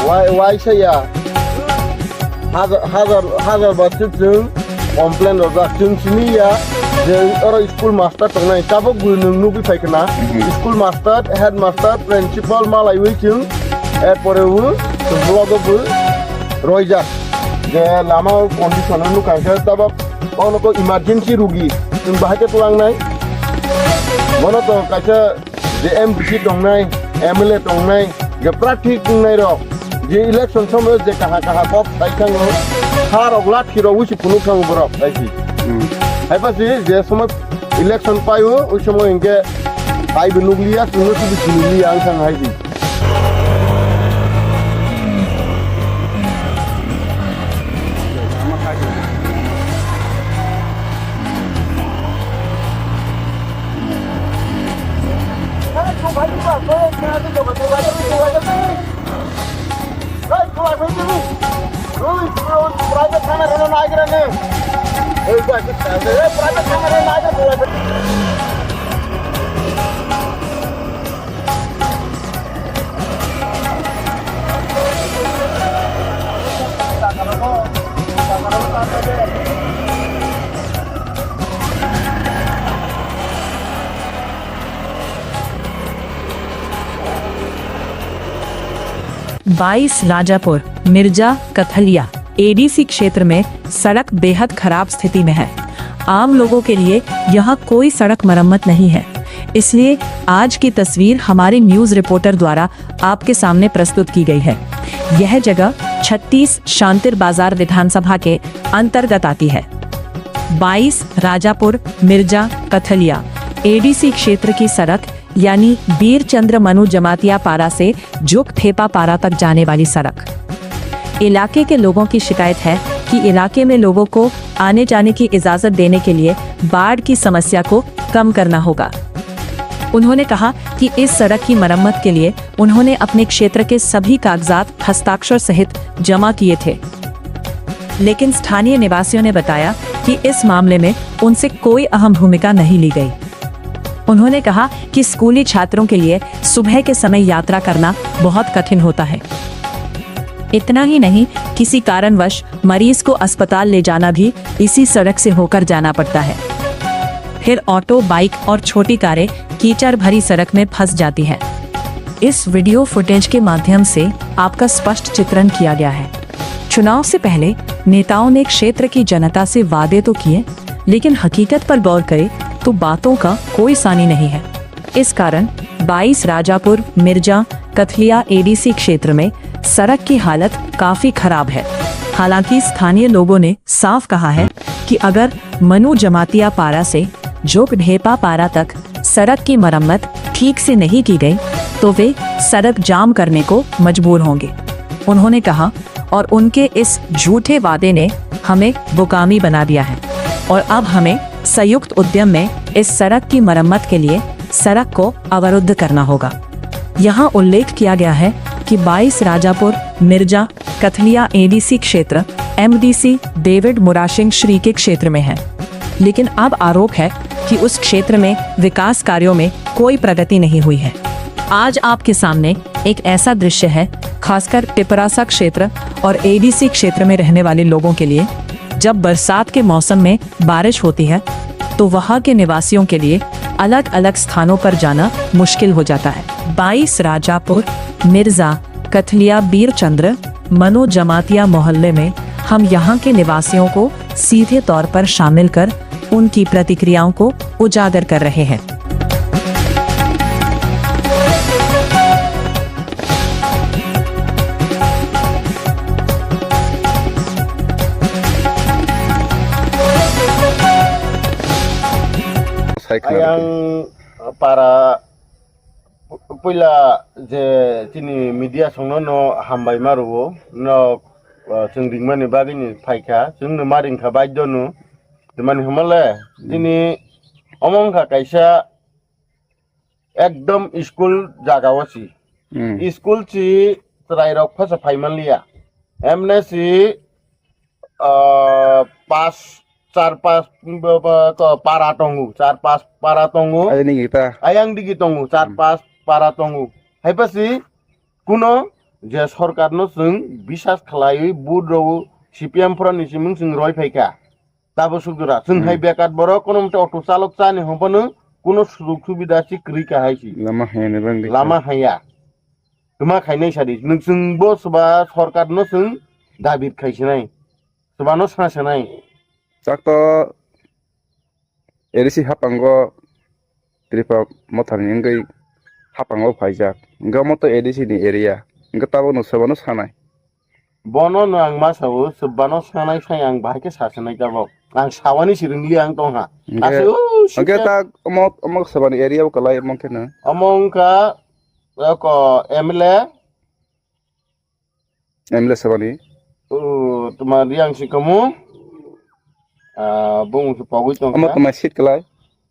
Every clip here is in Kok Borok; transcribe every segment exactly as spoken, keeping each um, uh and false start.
Wai, wai saya. Hajar, hajar, hajar ba chwng complain rojak. Chwng simi ya je oro school master tongnai. Tabuk bo nwng nugwi phai khna. Mhm. School master, headmaster, principal malaiwi chwng. Erpore bo blogo bo roijak. Je lama condition nukha khe tabuk ono ko emergency rugi. Chwng bahai khe tlangnai. Bono to kaisa je M D C tongnai, M L A tongnai, je prarthi tongnai rok, je election somoy je kaha kaha kok sai thango, ha rok lathi rok usi phunuk thango borok, hai si. Hmm. Hai pa si je somoy election paio, ui somoy hinkhe hai bo nukliya, chwngno sudu siniliya ang thang hai si. बाईस राजापुर, मिर्जा कथलिया, एडीसी क्षेत्र में सड़क बेहद खराब स्थिति में है। आम लोगों के लिए यहाँ कोई सड़क मरम्मत नहीं है, इसलिए आज की तस्वीर हमारे न्यूज़ रिपोर्टर द्वारा आपके सामने प्रस्तुत की गई है। यह जगह छत्तीस शांतिर बाजार विधानसभा के अंतर्गत आती है। बाईस राजापुर, मिर्जा कथलिया, एडीसी क्षेत्र की सड़क यानी बीर चंद्र मनु जमातिया पारा से जुग ठेपा पारा तक जाने वाली सड़क। इलाके के लोगों की शिकायत है कि इलाके में लोगों को आने जाने की इजाजत देने के लिए बाढ़ की समस्या को कम करना होगा। उन्होंने कहा कि इस सड़क की मरम्मत के लिए उन्होंने अपने क्षेत्र के सभी कागजात हस्ताक्षर सहित जमा किए थे, लेकिन स्थानीय निवासियों ने बताया कि इस मामले में उनसे कोई अहम भूमिका नहीं ली गई। उन्होंने कहा कि स्कूली छात्रों के लिए सुबह के समय यात्रा करना बहुत कठिन होता है। इतना ही नहीं, किसी कारणवश मरीज को अस्पताल ले जाना भी इसी सड़क से होकर जाना पड़ता है। फिर ऑटो, बाइक और छोटी कारें कीचड़ भरी सड़क में फंस जाती हैं। इस वीडियो फुटेज के माध्यम से आपका स्पष्ट चित्रण किया गया है। चुनाव से पहले नेताओं ने क्षेत्र की जनता से वादे तो किए, लेकिन हकीकत पर गौर करें तो बातों का कोई सानी नहीं है। इस कारण बाईस राजापुर, मिर्जा कथलिया एडीसी क्षेत्र में सड़क की हालत काफी खराब है। हालांकि स्थानीय लोगों ने साफ कहा है कि अगर मनु जमातिया पारा से जोग ढेपा पारा तक सड़क की मरम्मत ठीक से नहीं की गई, तो वे सड़क जाम करने को मजबूर होंगे। उन्होंने कहा, और उनके इस झूठे वादे ने हमें बोकामी बना दिया है और अब हमें संयुक्त उद्यम में इस सड़क की मरम्मत के लिए सड़क को अवरुद्ध करना होगा। यहाँ उल्लेख किया गया है कि बाईस राजापुर, मिर्जा कथलिया एडीसी क्षेत्र एमडीसी डेविड मुराशिंग श्री के क्षेत्र में है, लेकिन अब आरोप है कि उस क्षेत्र में विकास कार्यों में कोई प्रगति नहीं हुई है। आज आपके सामने एक ऐसा दृश्य है, खासकर टिपरासा क्षेत्र और एडीसी क्षेत्र में रहने वाले लोगों के लिए, जब बरसात के मौसम में बारिश होती है, तो वहां के निवासियों के लिए अलग-अलग स्थानों पर जाना मुश्किल हो जाता है। बाईस राजापुर, मिर्जा, कथलिया, बीरचंद्र, मनो जमातिया मोहल्ले में हम यहाँ के निवासियों को सीधे तौर पर शामिल कर उनकी प्रतिक्रियाओं को उजागर कर रहे हैं। Ayang para puila je chini media songno no hambai ma rwo no, chwng ringmani bagwi ni phaikha, chwng no ma ringkha baidyo no. Tamani hwnmale chini omo wngkha kaisa ekdom school jaga o si. Hmm. School si chwrai rok phasa phai manliya. Emne si, ah, pas, char pas, ba, ba, to para tongo, char pas para tongo. Ayang digi ta. Ayang digi tongo, char pas para tongo. Hai pa si kuno je sorkar no chwng bisas khlaiwi vote rw C P M phora ni simung chwng roi phaikha. Tabo sukjora chwng hai bekat borok kono mte auto chalok chani hwnphano kono sujog subida si kwrwi ka hai si. Lama haya ni bangdi. Lama haya. Tuma khainai sadi. Nwng chwng bo soba sorkar no chwng dabit khaisinai. Soba no sasinai. Tak to A D C hapango Tripura Motha ni wngwi hapango phaijak. Hwnkhe omo to A D C ni area. Hwnkhe tabuk no soba no sanai. Bono no ang ma sao, soba no sanai sai ang bahai khe sasinai tabuk. Ang sawani siringli ang tongha. Hwnkhe, Ase, o, hwnkhe sika. Tak omo, omo soba ni area o kwlai omo khe no. Omo wngkha, oko M L A. M L A sabani. O, tuma Riang si kamu. Ah, bung su pogwi tong Omo kha. Tuma seat kalai.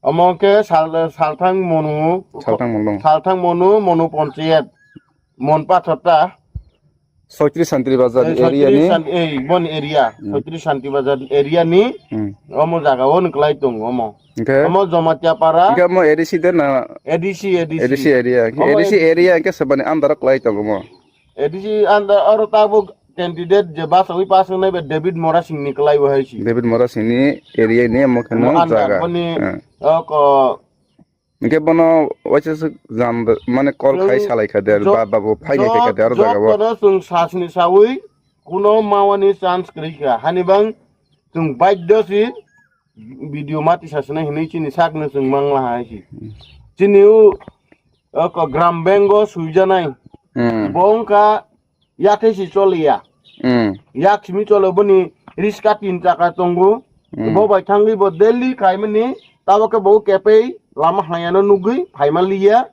Omo ke sal, salthang monu. Salthang monu. Salthang monu, monu ponchayat. Mon pathota. Soitri Santri Bazar. Eh, area Soitri ni. San-, eh, bon area. Hmm. Soitri Santri Bazar area ni. Hmm. Omo jaga o ni kalai tong omo. Oke. Omo Jamatia Para. Oke, omo A D C de na? A D C, A D C. A D C area. Omo A D C area ke sabani andaro kalai tong omo. A D C anda oro tabuk candidate je basa wi pasang nai be David Mora Singh ni kwlai bo hai si. David Mora Singh ni area ni omo khe Omo no anda jaga. Boni Hmm. Oko Hingke bono waisa swk jam mane call khai Jok-, salai kha der jok-, ba babu phai nai kha der o jaga bo. Jotono chwng sasni sawi kuno mawani chance kwrwi kha. Hani bang chwng baidyo si video mati sasnai hinwi chini sakno chwng mangla hai si. Hmm. Chini u, oko Gram Bank o swijanai. Hmm. Bo wngkha yathai si choliya. Hmm. Yak simi cholo boni riska tin chaka tongo. Hmm. Bo bai thangwi bo daily khaimani tabo khe bo kepei lama hayano nugwi phaima liya.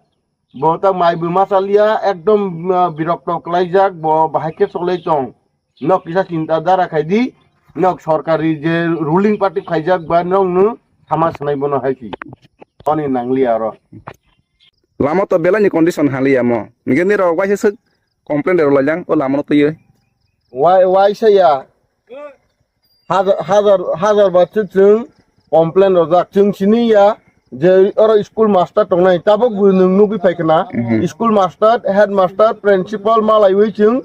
Bo ta mai bo masa liya ekdom, ah, birokto kwlaijak bo bahai khe cholai tong. Nok kisa chinta dara khai di. Nok sorkari je ruling party khaijak ba nokno sama swnai bono hai si. Oni nangli aro. Lama to belai ni condition haliya mo. Nge ni rok waisa swk complain rok laijang o lama no twiwi. Wai, waisa ya. Hajar, hajar, hajar ba chwng complain rok jak chwng sini ya. Je oro school master tongnai tabok bo nwng nugwi phai khna. Mhm. School master, headmaster, principal malaiwi chwng.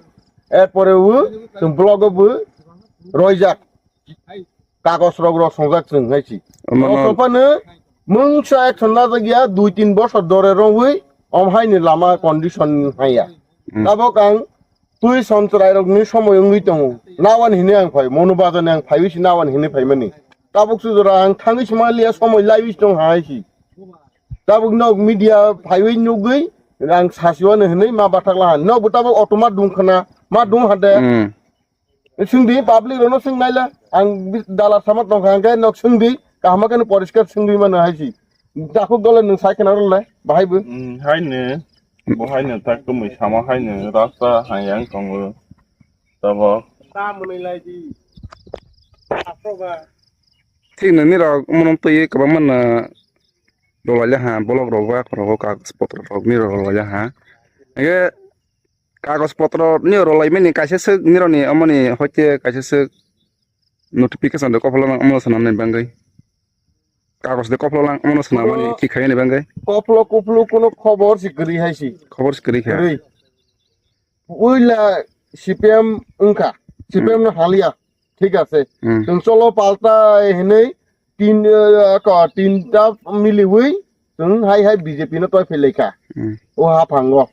Erpore o chwng block o bo roijak. Kagos rok rok songjak chwng hai si. Omo no. Rok sophano mungsa action najak ya dui tin bosor dore rongwi om hai ni lama condition hai ya. Hmm. Tabok ang twi sonchrai rok ni somoi wngwi tongo. Nawan hini ang phai, Monu Bazar ni ang phaiwi si nawan hini phaimani. Tabok sujora ang thangwi sima liya somoi laiwi tong hai si. Tabok nok media phaiwi nugwi ang sasiwano hinwi ma bathakla han. Nok bo tabok auto ma dung khna, ma dung hade. Hmm. Swngdi public rokno swngnaila ang bi-, dalar sama tongkha hwnkhe nok swngdi kahama khe poriskar swngwi mano hai si. Takhuk dole nwng sai khna rwle bahai bo. Hmm, haino bo haino tak kwmwi sama haino rasta hayang tongo tabok. Thik nini rok mono twi kwbangma no rwlaile ha block rok ba rok kagoj potro rok ni rok rwlaile ha. Hwnkhe kagoj potro ni rwlaimani kaisa swk nirokni omoni hoite kaisa swk notification de kopholo lang omono swnamnani bagwi. Kagoj de kopholo lang omono swnamani Kopholo, thik khaiyani bagwi. Kopholo kopholo kono khobor si kwrwi hai si. Khobor si kwrwi kha. Kwrwi. Puila C P M wngkha. C P M Hmm. no haliya. Thik ase. Hmm. Chwng cholo palta hinwi tin, eh, ko, tinta miliwi chwng hai hai B J P no toi phelaikha. Hmm. O haphango.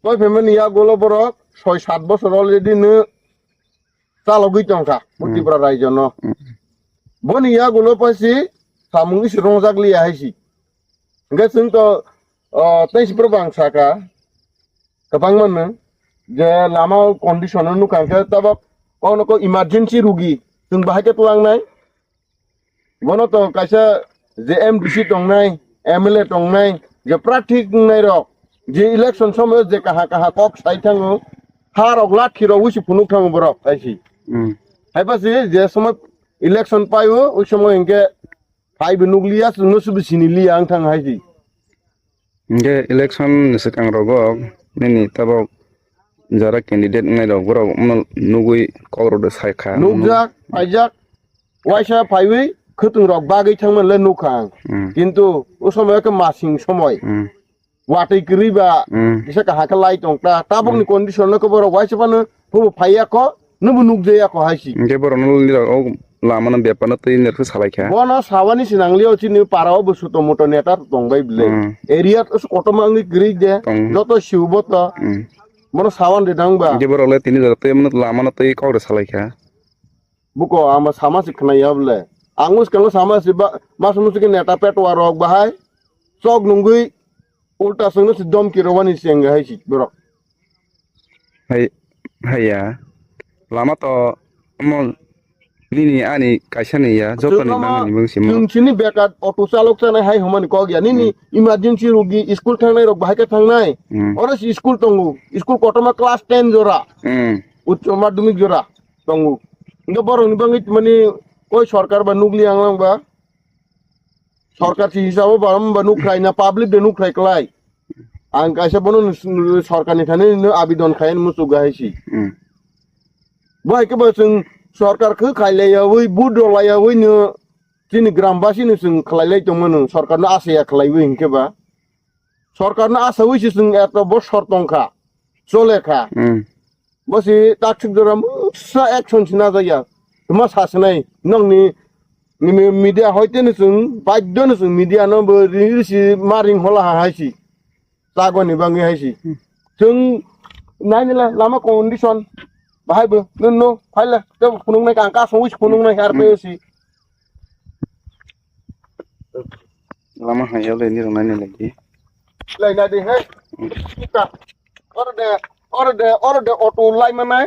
Toi phaimani yagulo borok soi sat bosor already no chalogwi tongkha Hmm. Tripura raijo no. Hmm. Boni yagulo paisi samung isi rongjak liya hai si. Hwnkhe chwng to, o, tei si borok bang saka, kwbangma nwng je lama condition o nukha hwnkhe tabok kono ko emergency rugi chwng bahai khe twlangnai. Bono to kaisa je M D C tongnai, M L A tongnai, je prarthi wngnai rok, je election somoyo je kaha kaha kok sai thango, ha rok lathi rok wisi phunuk thango borok, hai si. Hmm. Hai pa si je somoy election paio, oi somoy hwnkhe phaibo nukliya, chwngno sudu siniliya ang thang hai si. Hwnkhe election ni swkang rogo nini tabok jara candidate wngnai rok borok no nugwi kok rok de sai kha. Nukjak, paijak, waisa phaiwi khwtwng rok bagwi thangmani le nukha ang. Hmm. Kintu o somoy khe masing somoy. Hmm. Watwi kwrwi ba, hmm, kisa kaham khe lai tong ta. Tabukni, hmm, condition no khe borok waisa phano phubo phaiya kho, nwbo nukjaya kho hai si. Hwnkhe borok no nini rok o lama no bepar no twi nirok se salai kha. Bono sawani se nang liya, chini para o bo suto muto neta tong bai bwle. Hmm. Area to kotorma wngwi kwrwi de, tong, joto siu bo to. Hmm. Bono sawan de nang ba. Hwnkhe borok le tini jora twi lama no twi kok de salai kha. Buko ama sama se khna ya bwle. Ang swkango sama se ba, mas musu khe neta petwa rok bahai chok nungwi ulta swngno se domki rwani se wngwi hai si borok. Hai, hai ya. Lama to omo nini ani kaisa ni ya, joto ni bangma ni bang simo. Chwng chini bekar auto chalok chanai hai hwnmani kok ya. Nini, hmm, emergency rogi school thangnai rok bahai khe thangnai. Hmm. Oro si school tongo. School kotorma class ten jora. Hmm. Uccho madhyamik jora tongo. Hwnkhe borokni bagwi mani koi sorkar ba nukli ang lang ba. Sorkar si hisabo ba, ba nukhrai na public de nukhrai klai. Ang kaisa bono nus-, nus-, sorkar ni thani no abidon khai muchuk hai si. Hmm. Bo hai khe ba chwng sorkar khe khai lai yawi, vote rw lai yawi no chini gram basi no chwng khlai lai tong mano, sorkar no asaya khlai wi hinkhe ba. Sorkar no asawi se chwng eto bosor tong kha, chole kha. Hmm. Bo se tak thik jora mungsa action se na jaya. Tuma sa se nai nokni, nini media hoite no chwng baidyo no chwng media no bo ri, ri si ma ring hola ha hai si. Chagoni bangwi hai si. Hmm. Chwng nai nila lama condition bahai bo no no phaila te phunuk nai kang ka songwi phunuk nai ar pe si. Lama hai ya le ni rong nai nai lagi. Lai nai di he. Ka. Oro de, oro de, oro de auto lai manai.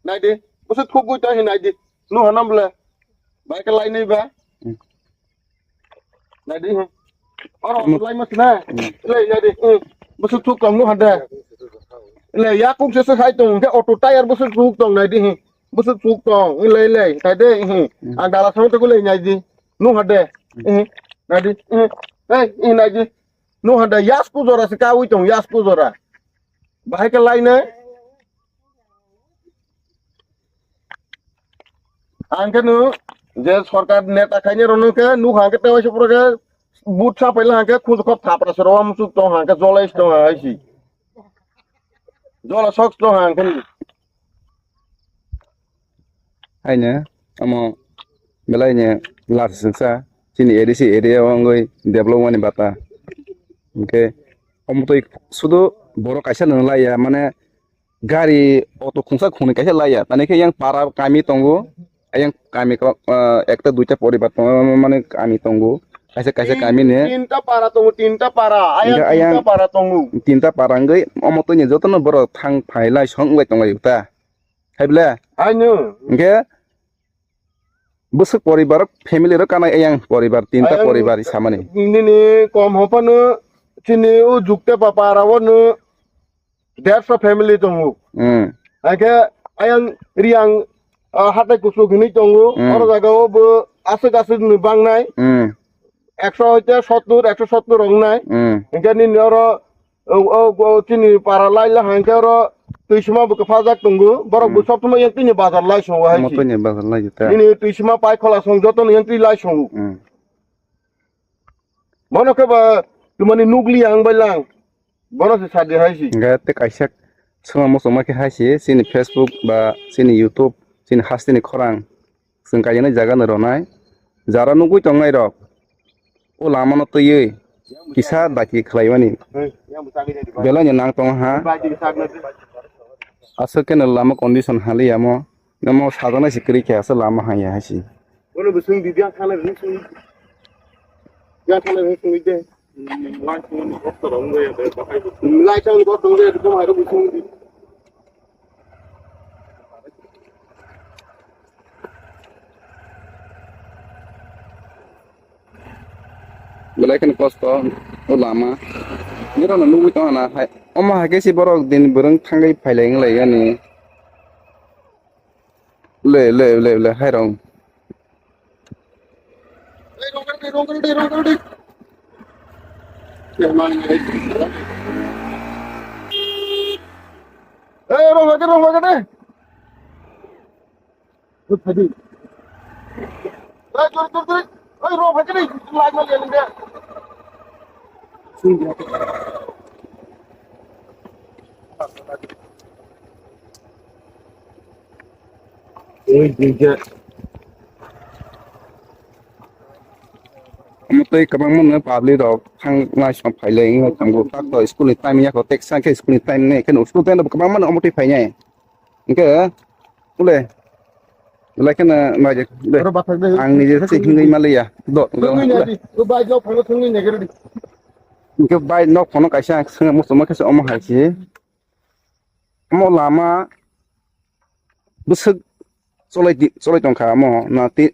Nai di. Busu thuk gui ta hi nai di. Nu hanam le. Bai ka lai nai ba. Hmm. Nai di hi. Oro auto lai mas na. Hmm. Lai nai di. Hmm. Busu thuk tong nu hande. Le ya kuk se se khai tong ke auto tire busu thuk tong nai di hi. Busu thuk tong. Lai lai. Nai di hi. Hmm. Ang dala sang to lai nai di. Nu hande. Hmm. Hi. Nai di. Hi. Hey, hi nai di. Nu hande yas ku jora se ka ui tong yas ku jora. Bahai ka lai nai. Ang khe no je sorkar neta khaini rok no khe nuk hang khe tewaisa pura khe but sa paila hang khe khunju khop thapra se ro musuk tong hang khe jolai tong hai si. Jola sok tong hang khe. Haino omo belai ni last singsa chini A D C area o wngwi develop wngmani bata. Hwnkhe omo twi sudu borok kaisa no lai ya mane gari auto khungsa khungni kaisa lai ya tani khe yang para kami tongo yang kami ko, ah, ekta duita poribar tongo mane kami tongo kaisa kaisa kami ni tinta para tongo tinta para ayang hwnkhe ayang tinta para tongo tinta para wngwi omo twi ni joto no borok thang phai lai song wngwi tonglai ta. Hai ble? Hai no. Hwnkhe bwswk poribar rok, family rok kanai ayang poribar, tinta ayang poribar samani. Nini kom hopano chini o jukte papa rawano derso family tongo. Hmm. Hwnkhe ayang Riang, ah, hatai kusuk hinwi tongo. Hmm. Oro jaga o bo aswk aswk ni bangnai. Hmm. Ekso hoite sottur, ekso sottur wngnai. Hmm. Hwnkhe nini oro O, o, o, chini para lai la hang khe oro twisima bo kwphajak tongo. Borok bo hmm sob somoi yang tini bazar lai songo hai si. Motoni bazar lai ta. Nini twisima pai khola song joto no yang twi lai songo. Hmm. Bono khe ba tumani nukli ang bai lang. Bono se sadi hai si. Ga te kaisa swnam mo songma khe hai si. Chini Facebook ba chini YouTube, chini hasteni khorang. Chwng kaijaknai jaga no rwnai. Jara nugwi tongnai rok. O lama no twiwi kisa daki khlaiwani belai no nang tongo ha. Aswk khe no lama condition haliya mo. Namo sajaknai se kwrwi khe aswk lama hanya hai se. Bono bwswng di, yang thana bwswng di. Yang thana bwswng di. Lai thang ni gok tong de, tong hai bwswng di. Belai kheno kosto o lama. Nirok no nugwi tongna hai. Omo hai khe se borok din bwrwng thangwi phailai wng lai yani. Le, le, le, le, hai rong. Hey, rong kar de, rong kar de, rong kar de. Hey, rong kar de, rong kar de. Hey, jor, jor, jor. Hey, rong kar de. Lag mal ya, lag mal ya. Omo tei kwbangma no public rok thang nai song phai le wngwi tongo. Tak to school ni time ya kho, teksa khe school ni time nai khe no school time rok kwbangma no omo twi phai nai. Hwnkhe, ule, belai kheno naidi, ule. Oro bathak de. Ang nije sachi hwnwi maliya. Do, do, thwngwi ule. Naidi, o bai nok phano thwngwi naigari di. Hwnkhe bai nok phano kaisa ang swngna muchungma khe se omo hai se. Omo lama bwswk cholai di, cholai tongkha omo na ti,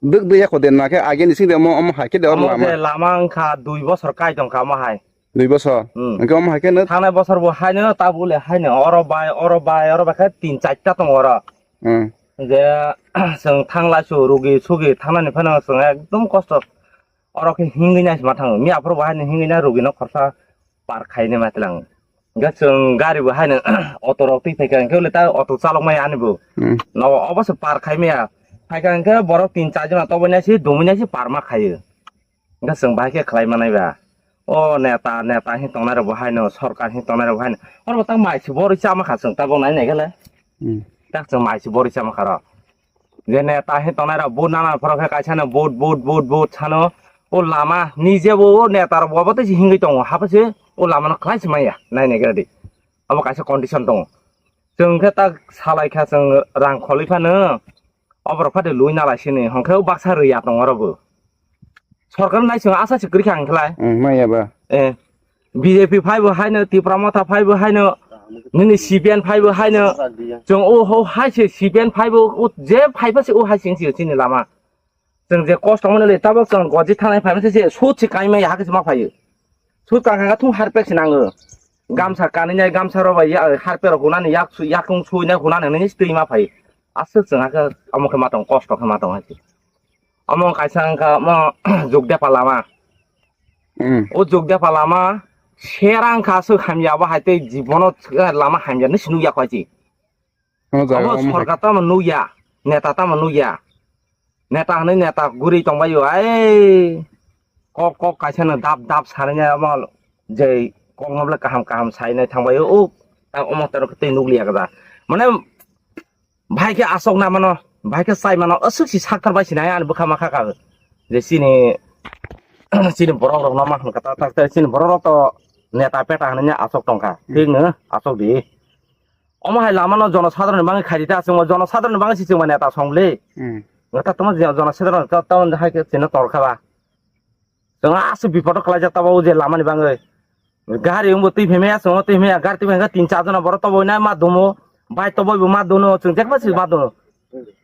dwk dwya kho de na khe ageni sing de omo, omo hai khe de oro. Omo lama je lama wngkha dui bosor kai tongkha omo hai. Dui bosor. Hmm. Hwnkhe omo hai khe no. Thangnai bosor bo haino, tabuk le haino, oro bai, oro bai, oro bai khe tin charta tongo oro. Hmm. Je chwng thanglaisu rugi sugi thangnani phano chwng ekdom kosto. Oro khe hingwi nai ma thango. Miya phuru bo haino hingwi nai rugi no khorsa par khaini ma tlang. Hwnkhe chwng gari bo haino auto rok twi phaikha hwnkhe ule ta auto chalok maya ani bo. Hmm. No obo se par khai maya. Phaikha hwnkhe borok tin char jona toboi nai se dumui nai se par ma khaio. Hwnkhe chwng bahai khe khlai manai ba. O neta, neta hin tongnai rok bo haino, sorkar hin tongnai rok bo haino. Oro bo tang mai se borwi chama kha chwng tabok nai nai khe le. Hmm. Tak chwng mai se borwi chama kha rok. Je neta hin tongnai rok vote nana phoro khe kaisa no vote, vote, vote, vote sano. O lama nije bo o neta rok bo tei se hingwi tongo. Hapha se o lama no khlai se maya nai nai khe di. Abo kaisa condition tongo. Chwng khe tak salai kha chwng rang kholwi phano. Oborok phate lui nalai sini, hwnkhe o baksa rwya tongo oro bo. Sorkar nai chwng asa se kwrwi kha ang khlai. Hmm, maya ba. Eh, B J P phai bo haino, Tipra Motha phai bo haino, nini C P M phai bo haino. Chwng o ho hai se C P M phai bo, o je phai pha se o hai se wngsi chini lama. Chwng je kosto mwnwi le tabok chwng goji thanai phai se, se sut se kai maya ha khe se ma phaio. Sut ka kha thung harpek se nango. Gamsa kanwi nai, gamsa rok bai ya, harpek rok hunani yak su, yakung sui nai hunani hinwi se twi ma phai. Aswk chwng hakhe omo khe ma tong, kosto khe ma tong hai se. Omo kaisa wngkha omo Jugdepa lama. Hmm. O Jugdepa lama serang kha aswk hamya bo hai tei jibono lama hamya hinwi se nukya kho hai se. Omo jaga omo hai. Omo sorkar tamo nukya, neta tamo nukya. Neta hinwi neta guri tongbaio, ai kok kok kaisa no dap dap sanai omo je kok no bole kaham kaham sainai thangbaio, o omo tei nukliya khe da. Mane bahai khe asok na mano, bahai khe chai mano, aswk si sakthar bai sinai ani bwkha ma kha kha. Je chini, chini borok rok no ma hwn kha ta, ta, ta, chini borok rok to neta peta hinwi asok tongkha, thik no asok di. Omo hai lama no jono sadharoni bagwi khaidi ta, chwngbo jono sadharoni bagwi se chwngbo neta song le. Hmm. Wngkha tamo je jono sadharoni ta, ta hai khe chwngno tor kha ba. Chwng aswk bipodo kwlaijak tabok o je lama ni bagwi. Gari wngbo twi phaimaya, chwngno twi phaimaya, gari twi phaimaya tin char jona borok tobo hwnwi ma dumo, bike tobo bo ma duno, chwng jekma se ma duno.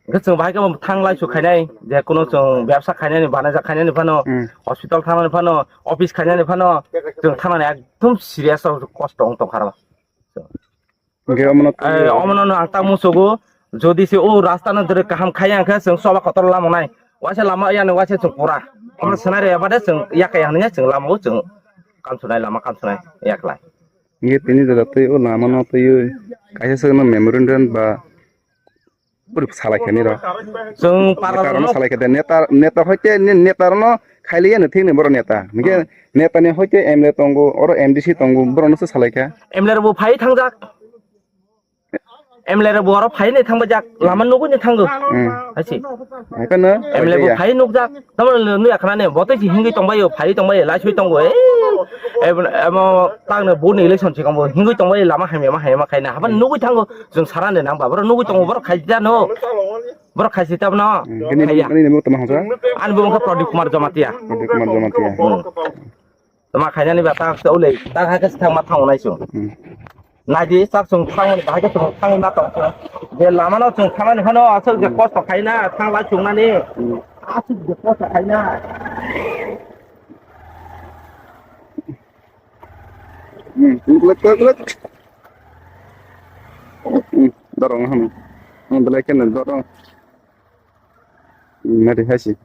Hwnkhe chwng bahai khe thang lai su khainai, je kuno chwng bebsa khainani, banajak khainani phano, hmm, hospital thangnani phano, office khainani phano, chwng thangnani ekdom serious o kosto wng tongkha rw. Hwnkhe omono, eh, omono no ang tak musugo, jodi se o rasta no jodi kaham khaiya hwnkhe chwng choba kotor lama nai. Waisa lama yani waisa chwng pura. Omono scenario ebade chwng yakaya hwnwi chwng lama o chwng kamsunai lama kamsunai yaklai. Hwnkhe tini jora twi o lama no twiwi kaisa swkno memorandum ba Puri salai khe niro. Chwng para neta rokno rokno salai khe de, neta, neta hoite ni neta rokno khailiya no thik ni borok neta. Hwnkhe, hmm, neta ni hoite M L A tongo, oro M D C tongo, borok no se salai kha. M L A rok bo phai thangjak. M L A rok bo oro phai ni thang bajak, lama nugui ni thango. Hmm. Hai se. Hai kheno, M L A bo ya. Phai nukjak. Tamo nui akhana ne, bote si hingui tongbaio, phai tongbaio, lai sui tongo, eh, ebo, emo, tang ne bo ni election si kongbo, hingui tongbaio, lama hamya ma hamya ma khaina, haban nugui thango, chwng sara ne nang ba, borok nugui tongo, borok khaijano, borok khaisi tabno, hmm, bini, khaiya. Bini namo tamo hangsa? Ani bo wngkha Pradip Kumar Jamatia. Pradip Kumar Jamatia. Hmm. Tama khainani ba tak se ulei, tak hai khe se thangma thango nai chwng. Hmm. Naidi, chak chwng thangmani bahai khe chwng thangwi ma tong khe. Je lama no chwng thangnani phano aswk je kosto khai na, thang lai chwngnani. Hmm. Aswk je kosto khai na. Hmm, glak, glak, glak. Hmm, dorong hano. Hmm, belai khe no dorong. Hmm, nadi hai si.